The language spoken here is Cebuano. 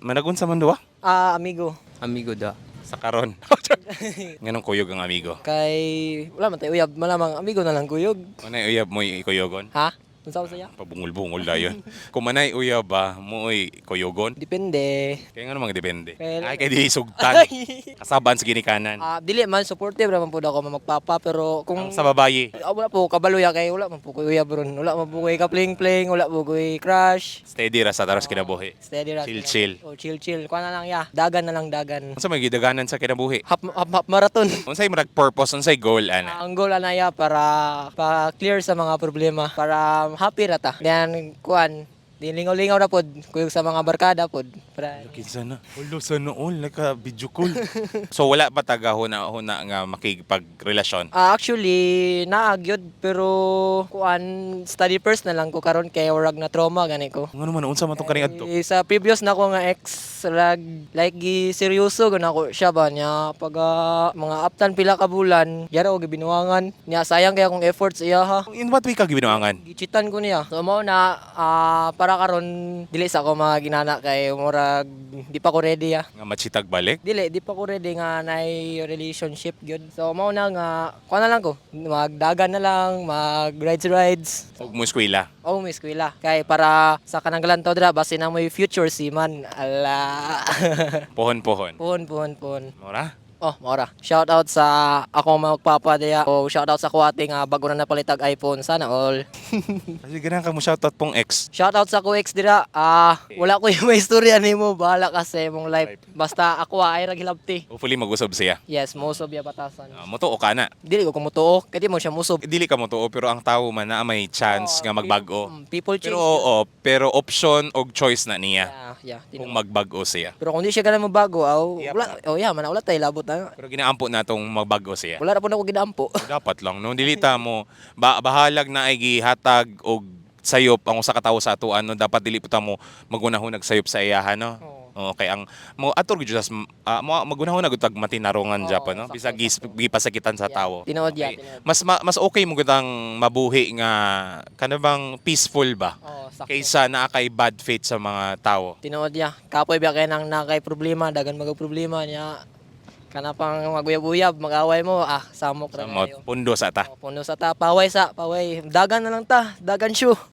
Managunsa man duwa? Ah, amigo. Amigo da. Sa karon. Nganong kuyog ang amigo? Kay wala man tayo uyab, malamang amigo na lang kuyog. Manay uyab mo'y kuyogon? Ha? Unsa saya? Pabungol-bungol dayon. Kung manay uyab ba, mo'y kuyogon? Depende. Kaya nga namang depende. Kaya- Ay, kay di sugtan. Kasaban sa ginikanan. Ah, dili man supportive ra man pud ako magpapa, pero kung Ang sa babayi, Ah, wala po kabalo ya kay wala man po ko uyab ron. Wala man po ko'y kapling-pling, wala po ko'y crush. Steady ra sa taras kinabuhi. Steady ra. Chill, chill. Oh, chill chill. Kuha na lang ya. Dagan na lang, dagan. Unsa may gidaganan sa kinabuhi? Half, half, half marathon. Unsay murag purpose, unsay goal ana? Ang goal ana ya para pa-clear sa mga problema, para happy ra ta. Then kuan, di lingaw-lingaw na pod, kuyog sa mga barkada pod. Para Kinsa na? Ulo sa noon, naka video call. So wala pa taga huna-huna nga makigpagrelasyon? Ah, actually, naa gyud, pero kuan, study first na lang ko karon kay warag na trauma gani ko. Ngano man, unsa man tong kaning adto? Eh, sa previous na ko nga ex, rag like gi seryoso gud ako siya ba niya pag mga aptan pila ka bulan yara og gibinuangan niya. Sayang kay akong efforts iya ha. In what way ka gibinuangan? Gichitan ko niya. So mao na para karon dili sa ako mga ginana kay murag di pa ko ready ah. Nga machitag balik? Dili, di pa ko ready nga nay relationship gyud. So mao na nga kuha na lang ko. Magdagan na lang, mag rides rides. Ug mo eskwela. Oh, may eskwela. Kay para sa kanang galantaw dira base na may future seaman. Ala. Pohon-pohon. Pohon, pohon, pohon. Mora? Oh, maora. Shout out sa akong magpapa diya. O shout out sa kuwate nga bago na napalitag iPhone. Sana all. Kasi ganahan ka mo shoutout pong ex. Shout out sa ko ex dira. Ah, wala ko yung may istorya nimo. Bahala ka sa imong life. Basta ako ay raghilabti. Hopefully mag-usab siya. Yes, most of ya batasan. Ah, motuo ka na. Dili ko kumutuo. Kaya di mo siya musob. Dili ka motuo, pero ang tao man na may chance nga magbag-o. People change. Pero oo, pero option og choice na niya Yeah. kung magbag-o siya. Pero kung di siya ganun mabago, aw, Yeah, wala, oh yeah, man, wala tayo labot na. Pero ginaampo na tong magbag-o siya. Wala ra po na ako ginaampo. Dapat lang no, dili ta mo ba bahalag na ay gihatag og sayop ang usa ka tawo sa atuan no, dapat dili po ta mo magunahunag sayop sa iyaha no. Oo, kay ang mo ator gyud sa mo magunahunag og tag matinarongan japa no, bisag gipasakitan sa tawo. Tinuod ya, Okay. tinuod. Mas okay mo gud ang mabuhi nga kana bang peaceful ba Oh, sakto. kaysa naa kay bad faith sa mga tawo. Tinuod ya. Kapoy ba kay nang nakay problema, dagan mag problema niya. Kana pang maguyab-uyab, mag-away mo, ah, samok ra Samot, kayo. pundo sa ta. Oh, puno sa ta, paway sa, paway. Dagan na lang ta, dagan shoe.